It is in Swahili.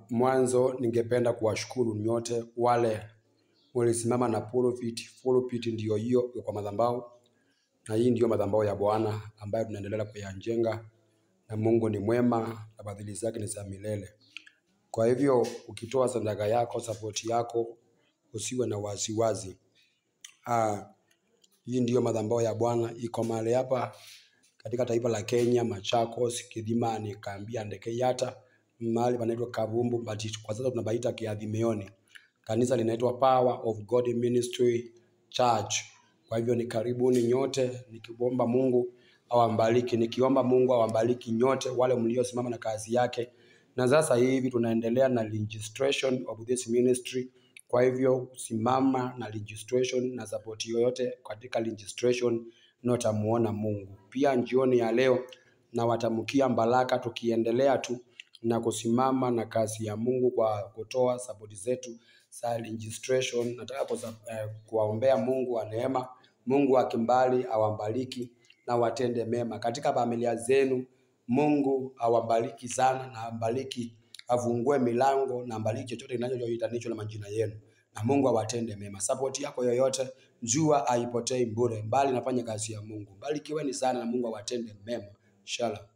Mwanzo ningependa kuwashukuru nyote wale walisimama na pulpit. Pulpit ndiyo hiyo kwa madhabahu, na hii ndiyo madhabahu ya Bwana ambayo tunaendelea kuyajenga, na Mungu ni mwema na fadhili zake ni za milele. Kwa hivyo ukitoa sadaka yako, support yako, usiwe na wasiwasi. Hii ndiyo madhabahu ya Bwana, iko mahali hapa katika taifa la Kenya, Machakos, Kithimani, Kambia, Ndekeyata, mahali panaitwa Kavumbu, but kwa sasa tunapaita Kiadhimeoni. Kanisa linaitwa Power of God Ministry Church. Kwa hivyo ni karibuni nyote, nikiomba Mungu awabariki, nikiomba Mungu awabariki nyote wale mliosimama na kazi yake. Na sasa hivi tunaendelea na registration of this ministry. Kwa hivyo simama na registration na support yoyote katika registration na utamuona Mungu. Pia jioni ya leo nawatamkia baraka tukiendelea tu na kusimama na kazi ya Mungu kwa kutoa support zetu za registration. Nataka kuwaombea Mungu wa neema, Mungu wa kimbali awabariki na watende mema katika familia zenu. Mungu awabariki sana na abariki, afungue milango na abariki chochote kinachohitanishwa na majina yenu, na Mungu awatende mema. Support yako yoyote, jua haipotei bure, bali nafanya kazi ya Mungu. Barikiweni sana na Mungu awatende mema. Shalom.